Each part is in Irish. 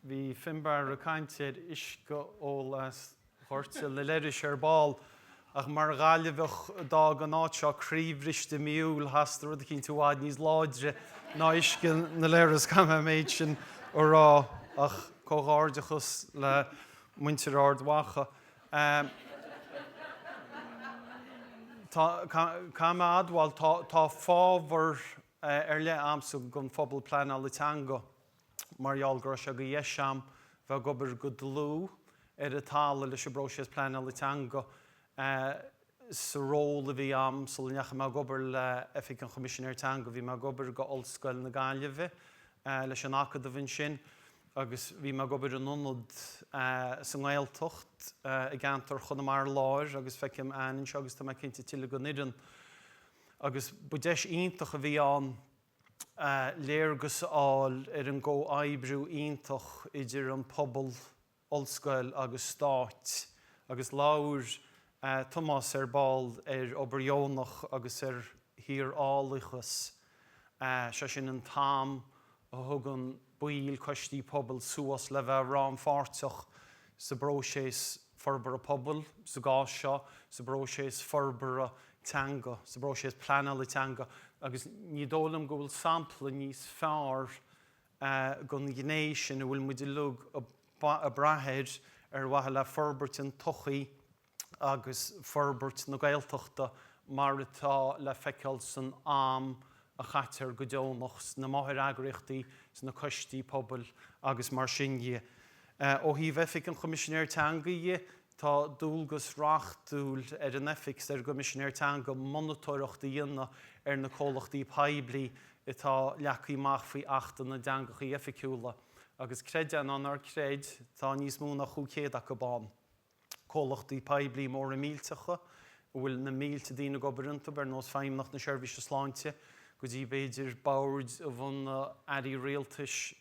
Bhí Finbarr ag caint ar uisce a ól as dhoirteadh na leithris ar ball, ach mar Ghaillimheach a d'fhág an áit seo croíbhriste mí Iúil, theastaigh rud eicínt i bhfad níos láidre ná uisce na leithreas, caithfidh mé an méid sin a rá, ach comhghairdeachas le muintir Ard Mhacha. Caithfidh mé a admháil, tá fábhar ar leith a'msa don phobal pleanála teanga. mar gheall go raibh sé de dheis a'm bheith ag obair go dlúth ar an talamh leis an bpróiseas pleanála teanga sa ról a bhí a'm sula ndeachaigh mé ag obair le Oifig an Choimisinéir Teanga. Bhí mé ag obair go Ollscoil na Gaillimhe leis an Acadamh ansin agus bhí mé ag obair in ionad sa nGaeltacht i gceantar Chonamara Láir agus feicim Anne anseo agus tá mé cinnte tuilleadh den fhoireann agus ba deis iontach a bhí ann léargas a fháil ar an gcomhoibriú iontach idir an pobal, ollscoil agus stáit agus labhair Tomás ar ball ar obair dheonach agus ar shaorálaíochas, sé sin an t-am a thugann baill coistí pobail suas le bheith rannpháirteach sa bpróiseas forbartha pobail, sa gcás seo, sa bpróiseas forbartha teanga, sa bpróiseas pleanála teanga agus ní dóigh liom go bhfuil sampla níos fearr den ghné sin a bhfuil muid uilig ag brath air ar mhaithe le forbairt an tsochaí agus forbairt na Gaeltachta mar atá le feiceáil san am a chaitear go deonach sna máthair-eagraíochtaí, sna coistí pobail agus mar sin dhe. Ó thaobh Oifig an Choimisinéir Teanga dhe, tá dualgas reachtúil ar an Oifig 's ar an gCoimisinéir Teanga monatóireacht a dhéanamh ar na comhlachtaí poiblí atá leagtha amach faoi Acht na dTeangacha Oifigiúla agus creid é nó ná creid, tá níos mó ná 500 acu ann. comhlachtaí poiblí móra millteacha a bhfuil na mílte daoine ag obair iontu, ar nós Feidhmeannacht na Seirbhíse Sláinte, go dtí b'fhéidir boird a bhunadh airí rialtais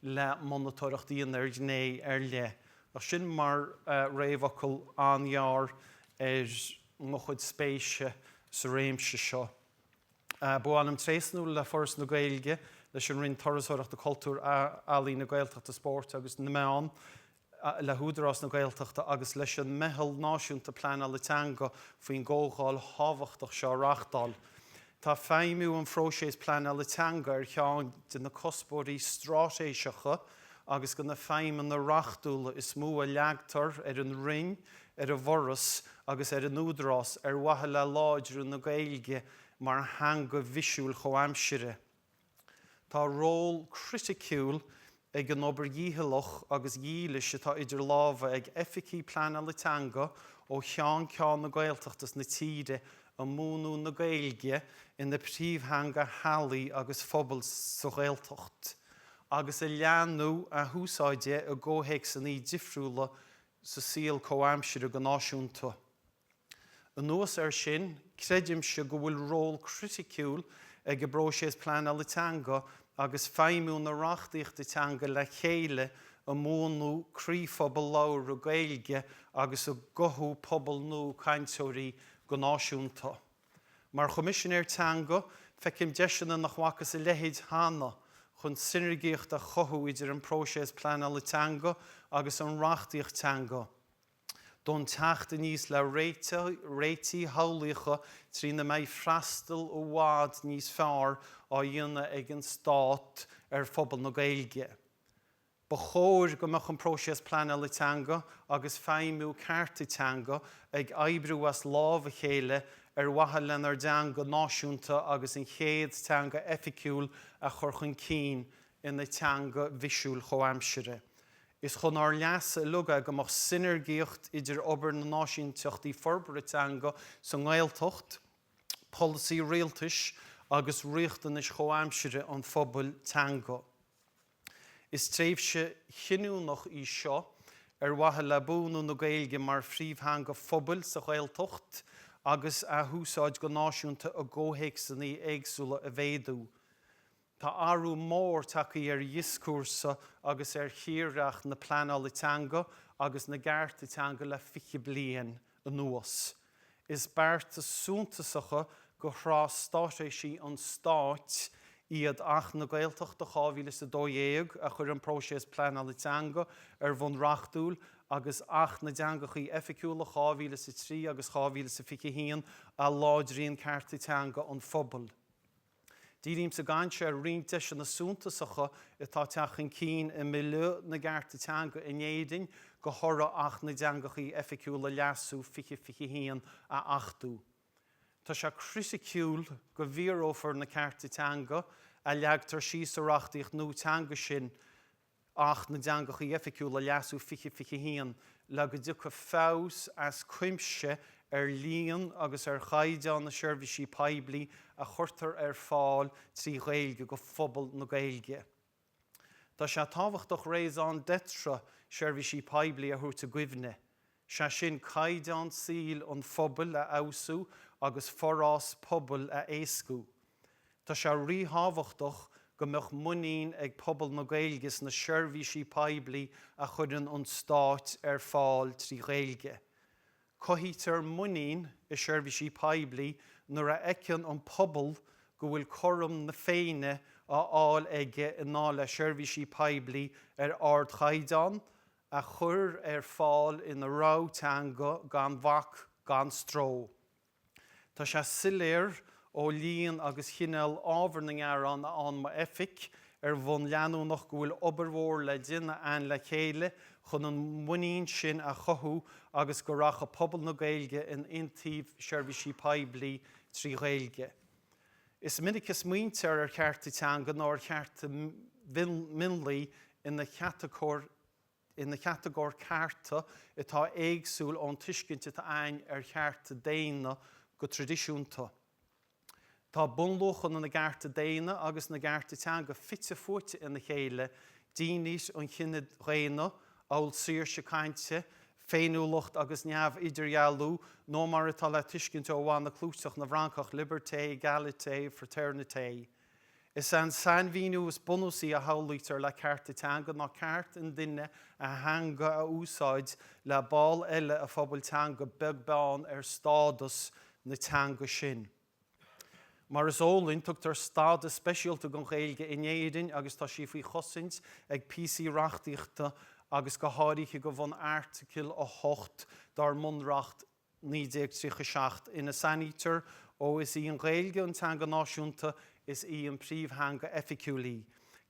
le monatóireacht a dhéanamh ar ghné ar leith. Ach sin mar réamhfhocal an-ghearr ar mo chuid spéise sa réimse seo. Ba mhaith liom tréaslú le Foras na Gaeilge, leis an Roinn Turasóireachta, Cultúir, Ealaíne, Gaeltachta, Spóirt agus na Meán, le hÚdarás na Gaeltachta agus leis an Meitheal Náisiúnta Pleanála Teanga faoin gcomhdháil thábhachtach seo a reáchtáil. Tá feidhmiú an phróiseas pleanála teanga ar cheann de na cuspóirí straitéiseacha agus de na feidhmeanna reachtúla is mó a leagtar ar an Roinn, ar an bhForas agus ar an Údarás ar mhaithe le láidriú na Gaeilge mar theanga bhisiúil chomhaimseartha. Tá ról criticiúil ag an obair dhícheallach agus dhílis atá idir lámha ag oifigigh pleanála teanga ó cheann ceann na Gaeltachta is na tíre i mbuanú na Gaeilge ina príomhtheanga theaghlaigh agus phobail sa Ghaeltacht agus i leathnú a húsáide i gcomhthéacsanna difriúla sa saol comhaimseartha go náisiúnta. Anuas air sin, creidimse go bhfuil ról criticiúil ag an bpróiseas pleanála teanga agus feidhmiú na reachtaíochta teanga le chéile i mbuanú croíphobal labhartha Gaeilge agus i gcothú pobal nua cainteoirí go náisiúnta. Mar Choimisinéir Teanga, feicim deiseanna nach bhfacthas a leithéid cheana chun sineirgíocht a chothú idir an próiseas pleanála teanga agus an reachtaíocht teanga. d'fhonn teacht aníos le réitigh shamhlaíocha trína mbeidh freastal i bhfad níos fearr á dhéanamh ag an Stát ar phobal na Gaeilge. Ba chóir go mbeadh an próiseas pleanála teanga agus feidhmiú cearta teanga ag oibriú as lámh a chéile ar mhaithe lenár dteanga náisiúnta agus an chéad teanga oifigiúil a chur chun cinn ina teanga bhisiúil chomhaimseartha. Is chun ár leasa uilig é go mbeadh sineirgíocht idir obair na n-áisínteachtaí forbartha teanga sa nGaeltacht, polasaí rialtais agus riachtanais chomhaimseartha an phobail teanga. Is tréimhse chinniúnach í seo ar mhaithe le buanú na Gaeilge mar phríomhtheanga phobail sa Ghaeltacht agus a húsáid go náisiúnta i gcomhthéacsanna éagsúla a mhéadú. Tá athrú mór tagtha ar dhioscúrsa agus ar thírdhreach na pleanála teanga agus na gcearta teanga le 20 bliain anuas. Is bearta suntasacha de shraith straitéisí an Stáit. Iad Acht na Gaeltachta 2012, a chuir an próiseas pleanála teanga ar bhonn reachtúil, agus Acht na dTeangachaí Oifigiúla 2003 agus 2021, a láidríonn cearta teanga an phobail. Dírím sa gcaint seo ar roinnt deiseanna suntasacha atá ag teacht chun cinn i milieu na gcearta teanga in Éirinn de thoradh Acht na dTeangachaí Oifigiúla, Leasú, 2021 a achtú. Tá sé criticiúil go bhfíorófar na cearta teanga a leagtar síos sa reachtaíocht nua teanga sin, Acht na dTeangachaí Oifigiúla, Leasú, 2021, le go dtiocfaidh feabhas as cuimse ar líon agus ar chaighdeán na seirbhísí poiblí a chuirtear ar fáil trí Ghaeilge do phobal na Gaeilge. Tá sé tábhachtach raison d'être seirbhísí poiblí a thabhairt i gcuimhne, sé sin caighdeán saoil an phobail a fheabhsú agus forás pobail a éascú. Tá sé ríthábhachtach go mbeadh muinín ag pobal na Gaeilge sna seirbhísí poiblí a chuireann an Stát ar fáil trí Ghaeilge. Cothaítear muinín i seirbhísí poiblí nuair a fheiceann an pobal go bhfuil cothrom na Féinne á fháil aige i ndáil le seirbhísí poiblí ar ardchaighdeán a chur ar fáil ina rogha teanga gan bhac gan stró. Tá sé soiléir ó líon agus chineál ábhar na ngearán a fhaigheann m'Oifig ar bhonn leanúnach go bhfuil obair mhór le déanamh a'ainn le chéile chun an mhuinín sin a chothú agus go rachadh pobal na Gaeilge in iontaoibh seirbhísí poiblí trí Ghaeilge. Is minic a smaointear ar chearta teanga nó ar chearta mionlaigh ina chatagóir ina chatagóir cearta atá éagsúil ón tuiscint atá a'ainn ar chearta daonna go traidisiúnta. Tá bunluachanna na gcearta daonna agus na gcearta teanga fite fuaite ina chéile, dínit an chine dhaonna, amhail saoirse cainte, féiniúlacht agus neamh-idirdhealú, nó mar atá le tuiscint ó mhana clúiteach na bhFrancach, liberté, égalité, fraternité. Is é an sainmhíniú is bunúsaí a shamhlaítear le cearta teanga ná ceart an duine a theanga a úsáid le ball eile a phobail teanga beag beann ar stádas na teanga sin. Mar is eol linn, tugtar stádas speisialta don Ghaeilge in Éirinn agus tá sí faoi chosaint ag píosaí reachtaíochta agus go háirithe de bhun Airteagal 8 dár mBunreacht 1937, ina sainítear ó is í an Ghaeilge an teanga náisiúnta, is í an príomhtheanga oifigiúil í.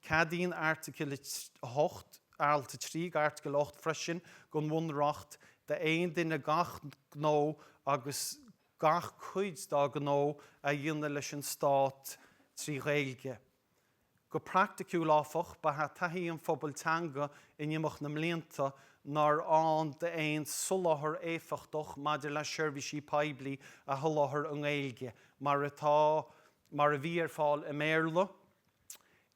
Ceadaíonn Airteagal 8, Alt 3 d'Airteagal 8 freisin den Bhunreacht d'aon duine gach gnó agus gach cuid dá ghnó a dhéanamh leis an Stát trí Ghaeilge. Go praiticiúil, áfach, ba ea taithí an phobail teanga in imeacht na mblianta nár ann d'aon soláthar éifeachtach maidir le seirbhísí poiblí a sholáthar i nGaeilge mar atá mar a bhí ar fáil i mBéarla.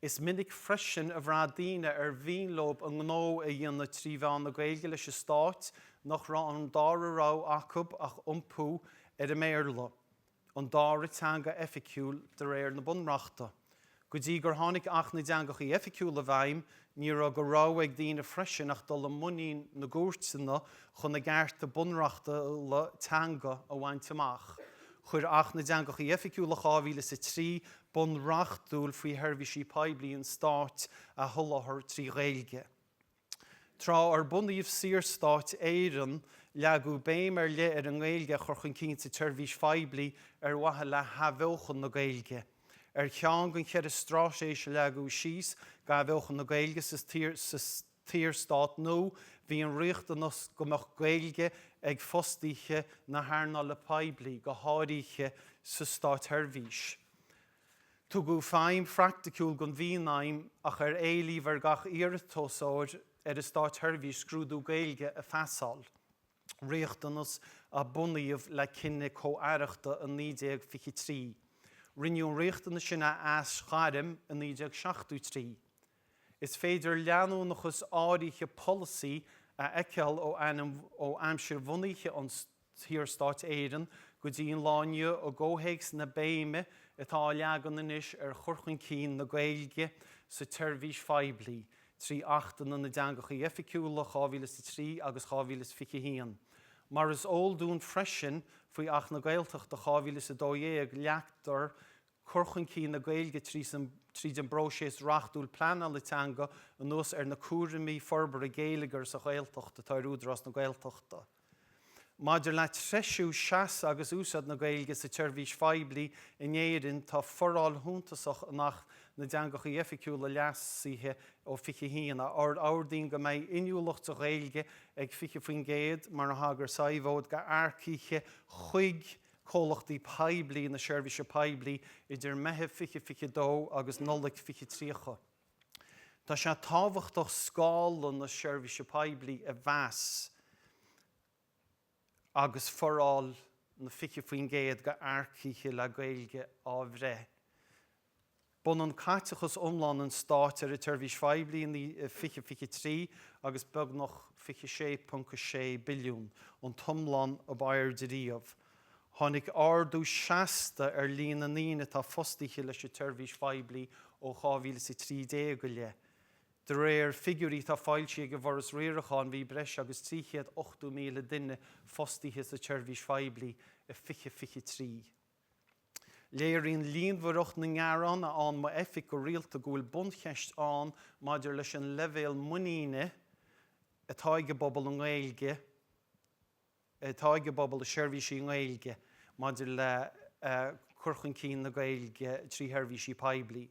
Is minic freisin a bhraith daoine ar mhian leo a ngnó a dhéanamh trí mheán na Gaeilge leis an Stát nach raibh an dara rogha acu ach iompú ar an mBéarla. an dara teanga oifigiúil de réir na Bunreachta. Go dtí gur tháinig Acht na dTeangachaí Oifigiúla i bhfeidhm, ní raibh de rogha ag daoine freisin ach dul i muinín na gcúirteanna chun a gcearta bunreachtúla teanga a bhaint amach. Chuir Acht na dTeangachaí Oifigiúla 2003 bonn reachtúil faoi sheirbhísí poiblí an Stáit a sholáthar trí Ghaeilge. Tráth ar bunaíodh Saorstát Éireann, leagadh béim ar leith ar an nGaeilge a chur chun cinn sa tseirbhís phoiblí ar mhaithe le hathbheochan na Gaeilge. Ar cheann den cheithre straitéis a leagadh síos d'athbheochan na Gaeilge sa tSaorstát nua bhí an riachtanas go mbeadh Gaeilge ag fostaithe na hearnála poiblí, go háirithe sa státsheirbhís. Tugadh feidhm phraiticiúil don mhianaidhm ach ar éilíodh ar gach iarratasóir ar an Státsheirbhís scrúdú Gaeilge a phasáil, riachtanas a bunaíodh le cinneadh Comh-Aireachta i 1923. Rinneadh an riachtanas sin a aisghairm i 1973. Is féidir leanúnachas áirithe polasaí a fheiceáil ó aimsir bhunaithe an Saorstáit Éireann go dtí an lá inniu i gcomhthéacs na béime atá á leagan anois ar chur chun cinn na Gaeilge sa tseirbhís phoiblí trí Achtanna na dTeangachaí Oifigiúla 2003 agus 2021. Mar is eol dúinn freisin, faoi Acht na Gaeltachta 2012 leagtar. cur chun cinn na Gaeilge tríd an bpróiseas reachtúil pleanála teanga anuas ar na cúraimí forbartha geilleagair sa Ghaeltacht atá ar Údarás na Gaeltachta. Maidir le treisiú seasamh agus úsáid na Gaeilge sa tseirbhís phoiblí in Éirinn, tá foráil shuntasach in Acht na dTeangacha Oifigiúla, Leasaithe, ó 21, a ordaíonn go mbeidh inniúlacht sa Ghaeilge ag 20%, mar a thagair Sadhbh, d'earcaithe chuig comhlachtaí poiblí na seirbhíse poiblí idir Meitheamh 2022 agus Nollaig 2030. Tá sé tábhachtach scála na seirbhíse poiblí a mheas agus foráil na 20% d'earcaithe le Gaeilge á bhreith. B'ionann caiteachas iomlán an Stáit ar an tseirbhís phoiblí in 2023 agus beagnach 26.6 billiún, an t-iomlán ab airde riamh. Tháinig ardú seasta ar líon na ndaoine atá fostaithe leis an tseirbhís phoiblí ó 2013 i leith. De réir figiúirí atá foilsithe ag an bhForas Riaracháin, bhí breis agus 380,000 duine fostaithe sa tseirbhís phoiblí i 2023. Léiríonn líonmhaireacht na ngearán a fhaigheann m'oifig go rialta go bhfuil buncheist ann maidir leis an leibhéal muiníne atá ag an bpobal i nGaeilge, atá ag an bpobal i seirbhísí i nGaeilge maidir le cur chun cinn na Gaeilge trí sheirbhísí poiblí.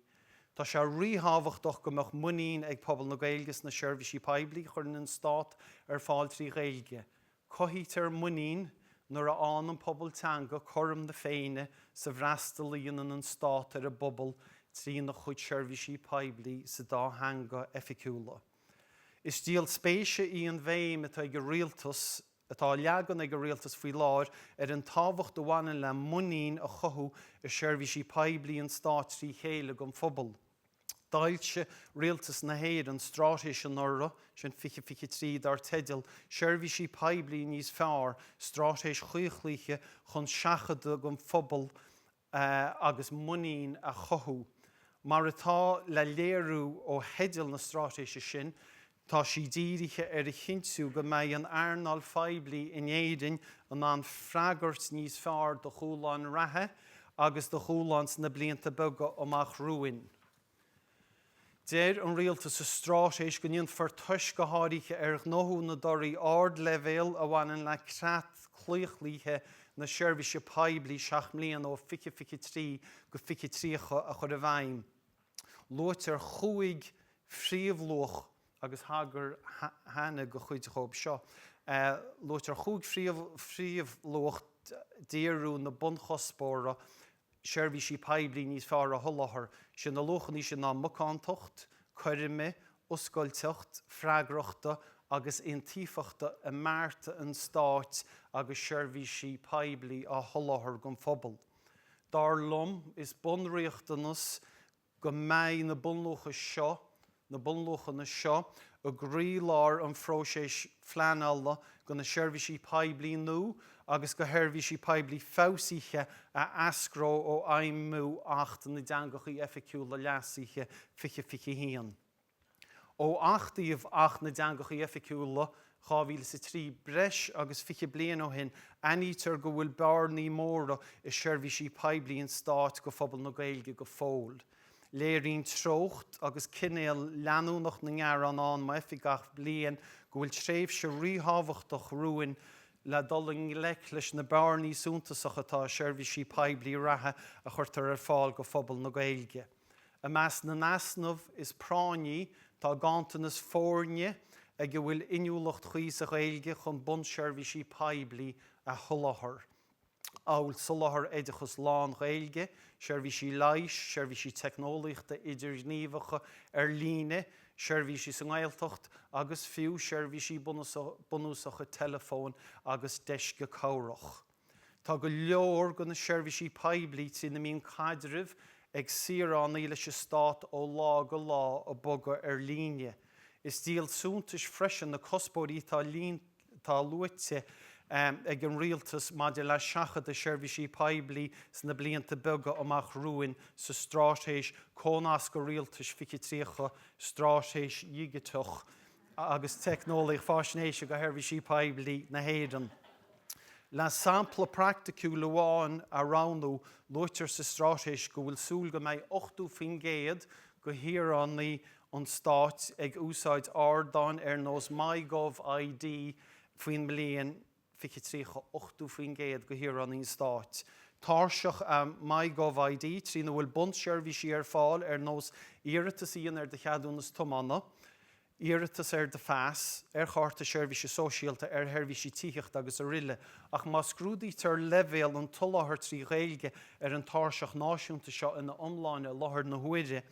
Tá sé ríthábhachtach go mbeadh muinín ag pobal na Gaeilge sna seirbhísí poiblí a chuireann an Stát ar fáil trí Ghaeilge. Cothaítear muinín nuair a fhaigheann an pobal teanga cothrom na Féinne sa bhfreastal a dhéanann an Stát ar an bpobal trína chuid seirbhísí poiblí sa dá theanga oifigiúla. Is díol spéise í an bhéim atá ag an Rialtas, atá á leagan ag an Rialtas faoi láthair ar an tábhacht a bhaineann le muinín a chothú i seirbhísí poiblí an Stáit trí chéile don phobal. D'fhoilsigh Rialtas na hÉireann straitéis anuraidh, sin 2023, dar teideal 'Seirbhísí Poiblí Níos Fearr, Straitéis Choimhlíche chun Seachadadh don Phobal agus muinín a chothú. Mar atá le léiriú ó theideal na straitéise sin, tá sí dírithe ar a chinntiú go mbeidh an earnáil phoiblí in Éirinn in ann freagairt níos fearr do dhúshláin reatha agus do dhúshláin sna blianta beaga amach romhainn. Deir an Rialtas sa straitéis go ndéanfar toisc go háirithe ar ghnóthú na dtorthaí ardleibhéal a bhaineann le creat claochlaithe na seirbhíse poiblí 7 mbliana ó 2023 go 2030 a chur i bhfeidhm. Luaitear chúig phríomhluach agus thagair Hannah do chuid dhóibh seo. Luaitear chúig phríomhluach d'fhíorú na bunchuspóra seirbhísí poiblí níos fearr a sholáthar. Sé na luachanna sin ná macántacht, cothroime, oscailteacht, freagrachta agus iontaofachta i mbearta an Stáit agus seirbhísí poiblí á sholáthar don phobal. Dar liom, is bunriachtanas go mbeidh na bunluacha seo, na bunluachanna seo, i gcroílár an phróisis phleanála do na seirbhísí poiblí nua agus do sheirbhísí poiblí feabhsaithe a eascróidh ó fheidhmiú Acht na dTeangacha Oifigiúla, Leasaithe, 2021. Ó achtaíodh Acht na dTeangacha Oifigiúla, 2003, breis agus 20 bliain ó shin, aithnítear go bhfuil bearnaí móra i seirbhísí poiblí an Stáit do phobal na Gaeilge go fóill. Léiríonn treocht agus cinéal leanúnach na ngearán a fhaigheann m'oifig gach bliain go bhfuil tréimhse ríthábhachtach romhainn le dul i ngleic leis na bearnaí suntasacha atá i seirbhísí poiblí reatha a chuirtear ar fáil do phobal na Gaeilge. I measc na n-easnamh is práinní tá ganntanas foirne ag a bhfuil inniúlacht chuí sa Ghaeilge chun bunseirbhísí poiblí a sholáthar, amhail soláthar oideachas lán-Ghaeilge, seirbhísí leighis, seirbhísí teicneolaíochta idirghníomhacha ar líne, seirbhísí sa nGaeltacht agus fiú seirbhísí bunúsacha teileafóin agus deisce cabhrach. Tá go leor de na seirbhísí poiblí trína mbíonn caidreamh ag saoránaigh leis an stát ó lá go lá ag bogadh ar líne. Is díol suntais freisin na cuspóirí atá atá luaite ag an Rialtas maidir le seachadadh seirbhísí poiblí sna blianta beaga amach romhainn sa Straitéis Cónascadh Rialtais 2030, Straitéis Dhigiteach agus Teicneolaíocht Faisnéise do Sheirbhísí Poiblí na hÉireann. Le sampla praiticiúil amháin a roghnú, luaitear sa straitéis go bhfuil súil go mbeidh 80% de shaoránaigh an stáit ag úsáid ardáin ar nós MyGovID faoin mbliain 2030, 80% de shaoránaigh an stáit. Tairseach é MyGovID trína bhfuil bunseirbhísí ar fáil ar nós iarratas a dhéanamh ar do cheadúnas tiomána, iarratas ar do phas, ar chárta seirbhíse sóisialta, ar sheirbhísí tithíochta agus aroile Ach má scrúdaítear leibhéal an tsoláthair trí Ghaeilge ar an tairseach náisiúnta seo ina iomláine i láthair na huaire,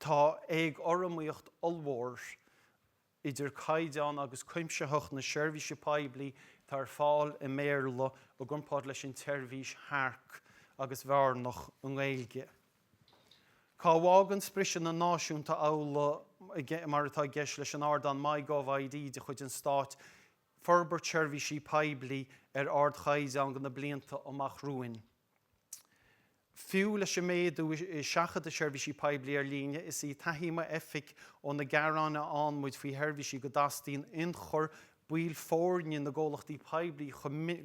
tá éagothromaíocht ollmhór idir caighdeán agus cuimsitheacht na seirbhíse poiblí atá ar fáil i mBéarla i gcomparáid leis an tseirbhís thearc agus bhearnach i nGaeilge. Cá bhfágann spriocanna náisiúnta amhlaidh mar atá i gceist leis an ardán MyGovID de chuid an Stáit forbairt seirbhísí poiblí ar ardchaighdeán do na blianta amach romhainn? Fiú leis an méadú i seachadadh seirbhísí poiblí ar líne, is í taithí m'Oifig ó na gearáin a fhaigheann muid faoi sheirbhísí go dteastaíonn ionchur baill foirne na gcomhlachtaí poiblí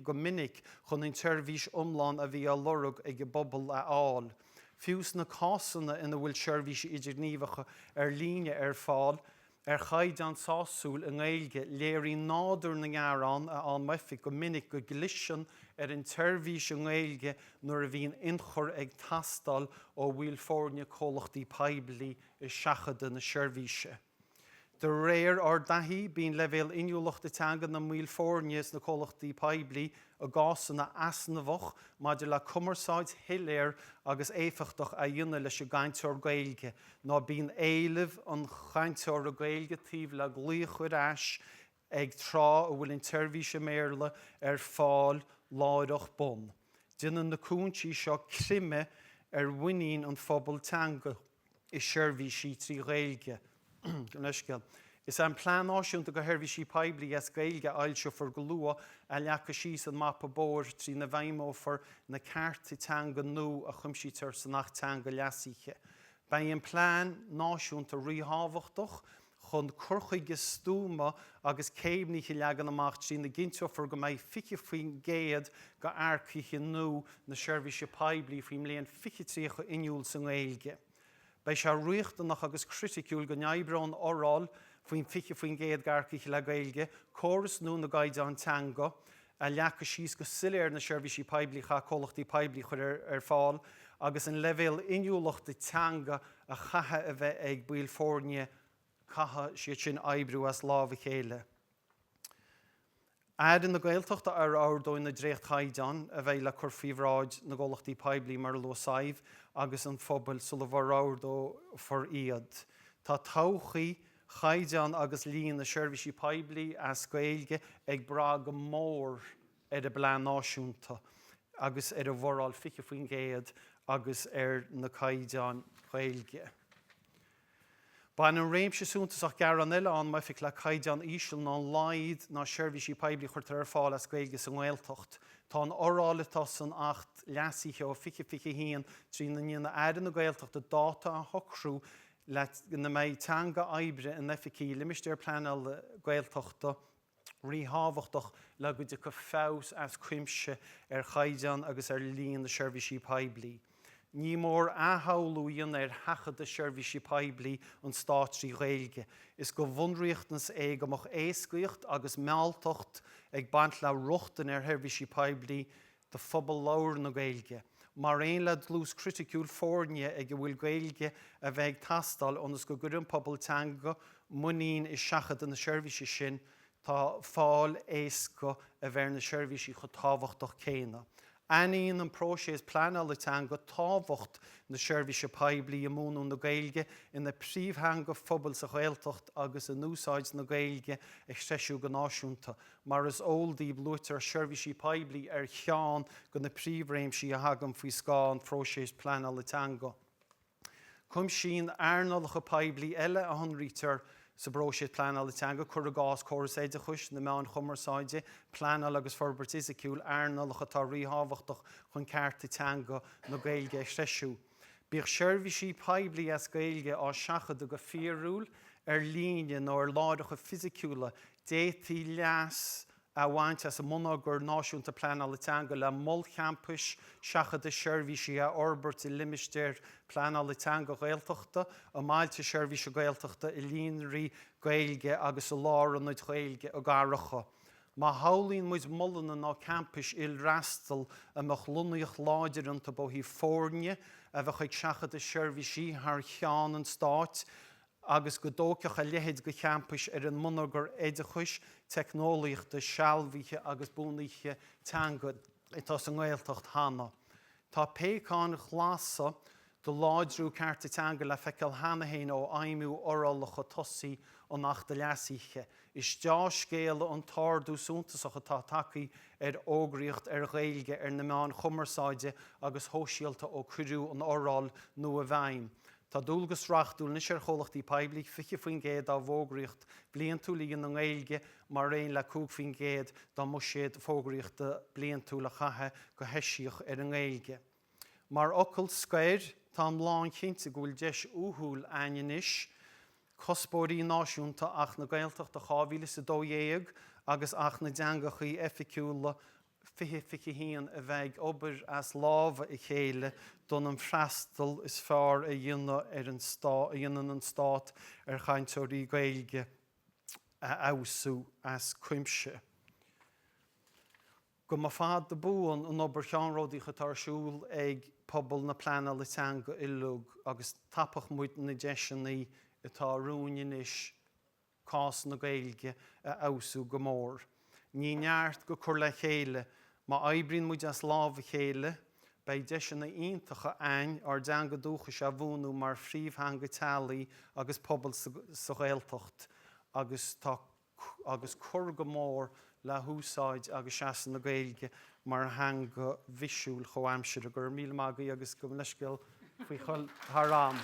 go minic chun an tseirbhís iomlán a bhí á lorg ag an bpobal a fháil. Fiú sna cásanna ina bhfuil seirbhísí idirghníomhacha ar líne ar fáil ar chaighdeán sásúil i nGaeilge, léiríonn nádúr na ngearán a fhaigheann m'Oifig go minic go gcliseann ar an tseirbhís i nGaeilge nuair a bhíonn ionchur ag teastáil ó bhaill foirne comhlachtaí poiblí i seachadadh na seirbhíse. De réir ár dtaithí, bíonn leibhéal inniúlachta teanga na mbaill foirne sna comhlachtaí poiblí i gcásanna easnamhach maidir le cumarsáid shoiléir agus éifeachtach a dhéanamh leis an gcainteoir Gaeilge, nó bíonn éileamh an chainteora Gaeilge taobh le glaoch ar ais ag tráth a bhfuil an tseirbhís i mBéarla ar fáil láithreach bonn. Déanann na cúinsí seo creimeadh ar mhuinín an phobail teanga i seirbhísí trí Ghaeilge. Leithscéal. Is é an Plean Náisiúnta do Sheirbhísí Poiblí as Gaeilge a fhoilseofar go luath a leagfaidh síos an mapa bóthair trína bhfeidhmeofar na cearta teanga nua a chuimsítear san Acht Teanga leasaithe. Beidh an Plean Náisiúnta ríthábhachtach chun cur chuige stuama agus céimnithe a leagan amach trína gcinnteofar go mbeidh 20% d'earcaithe nua na seirbhíse poiblí faoin mbliain 2030 inniúil sa nGaeilge. Beidh sé riachtanach agus criticiúil go n-oibreoidh an fhoráil faoin 20% d'earcaithe le Gaeilge, córas nua na gcaighdeán teanga, a leagfaidh síos go soiléir na seirbhísí poiblí a chaithfidh comhlachtaí poiblí a chur ar fáil agus an leibhéal inniúlachta teanga a chaithfidh a bheith ag baill foirne, caithfidh siad sin oibriú as lámh a chéile. Aire na Gaeltachta a fhorordóidh na dréachtchaighdeáin a bheidh le cur faoi bhráid na gcomhlachtaí poiblí mar a luadh Sadhbh agus an phobail sula bhforordófar iad. Tá todhchaí chaighdeán agus líon na seirbhísí poiblí as Gaeilge ag brath go mór ar an bPlean Náisiúnta agus ar an bhforáil 20% agus ar na caighdeáin Ghaeilge. Baineann réimse suntasach gearán eile a fhaigheann m'Oifig le caighdeán íseal nó laghad na seirbhísí poiblí a chuirtear ar fáil as Gaeilge sa nGaeltacht. Tá an fhoráil atá san Acht leasaithe ó 2021 trína ndéanann Aire na Gaeltachta dáta a shocrú lena mbeidh teanga oibre in oifigí limistéar pleanála Gaeltachta ríthábhachtach le go dtiocfaidh feabhas as cuimse ar chaighdeán agus ar líon na seirbhísí poiblí. Ní mór athshamhlú a dhéanamh ar sheachadadh seirbhísí poiblí an Stáit trí Ghaeilge. Is de bhunriachtanas é go mbeadh éascaíocht agus mealltacht ag baint le rochtain ar sheirbhísí poiblí do phobal labhartha na Gaeilge, mar aon le dlús criticiúil foirne ag a bhfuil Gaeilge a bheith ag teastáil ionas go gcuirfidh an pobal teanga muinín i seachadadh na seirbhíse sin, tá fáil éasca a bheith ar na seirbhísí chomh tábhachtach céanna. Aithníonn an próiseas pleanála teanga tábhacht na seirbhíse poiblí i mbuanú na Gaeilge ina príomhtheanga phobail sa Ghaeltacht agus in úsáid na Gaeilge a threisiú go náisiúnta. Mar is eol daoibh, luaitear seirbhísí poiblí ar cheann de na príomhréimsí a thagann faoi scáth an phróisis pleanála teanga. Cuimsíonn earnálacha poiblí eile a shonraítear sa bpróiseas pleanála teanga, cuir i gcás, córas oideachais, na meáin chumarsáide, pleanáil agus forbairt fhisiciúil, earnálacha atá ríthábhachtach chun cearta teanga na Gaeilge a threisiú. Bíodh seirbhísí poiblí as Gaeilge á seachadadh go fíorúil, ar líne nó ar láithreacha fisiciúla, d'fhéadfaí leas a. A bhaint as an mbonneagar náisiúnta pleanála teanga le molchampais seachadta seirbhísí a fhorbairt i limistéir pleanála teanga Ghaeltachta, i mbailte seirbhíse Gaeltachta, i líonraí Gaeilge agus i lárionaid Ghaeilge i gcathracha. Má shamhlaíonn muid molanna nó campais ilfhreastail a mbeadh lonnaíocht láidir iontu ó thaobh foirne a bheadh ag seachadadh seirbhísí thar cheann an stáit, agus go dtógfadh a leithéid de champais ar an mbonneagar oideachais, teicneolaíochta, sealbhaithe agus buanaithe teanga atá sa nGaeltacht cheana. Tá péacáin ghlasa do láidriú cearta teanga le feiceáil cheana féin ó fheidhmiú fhorálacha tosaigh an Achta leasaithe. Is deá-scéala an t-ardú suntasach atá tagtha ar fhógraíocht ar Ghaeilge ar na meáin chumarsáide agus shóisialta ó cuireadh an fhoráil nua i bhfeidhm. Tá dualgas reachtúil anois ar chomhlachtaí poiblí 20% dá bhfógraíocht bliantúil a dhéanamh i nGaeilge mar aon le 5% dá mbuiséad fógraíochta bliantúil a chaitheamh go heisiach ar an nGaeilge. Mar fhocal scoir, táim lánchinnte go bhfuil deis uathúil a'ainn anois cuspóirí náisiúnta Acht na Gaeltachta 2012 agus Acht na dTeangachaí Oifigiúla 2021 a bheith ag obair as lámha a chéile d'fhonn an freastal is fearr a dhéanamh ar an a dhéanann an Stát ar chainteoirí Gaeilge a fheabhsú as cuimse. Go mba fada buan an obair cheannródaíoch atá ar siúl ag pobal na pleanála teanga uilig agus tapóidh muid na deiseanna atá romhainn anois cás na Gaeilge a fheabhsú go mór. Ní neart go cur le chéile. Má oibríonn muid as lámh a chéile, beidh deiseanna iontacha a'ainn ár dteanga dúchais a bhuanú mar phríomhtheanga teaghlaigh agus pobail sa Ghaeltacht agus tá agus cur go mór le húsáid agus seasamh na Gaeilge mar theanga bhisiúil chomhaimseartha. Go raibh míle maith agaibh agus gabh mo leithscéal faoi dhul thar am.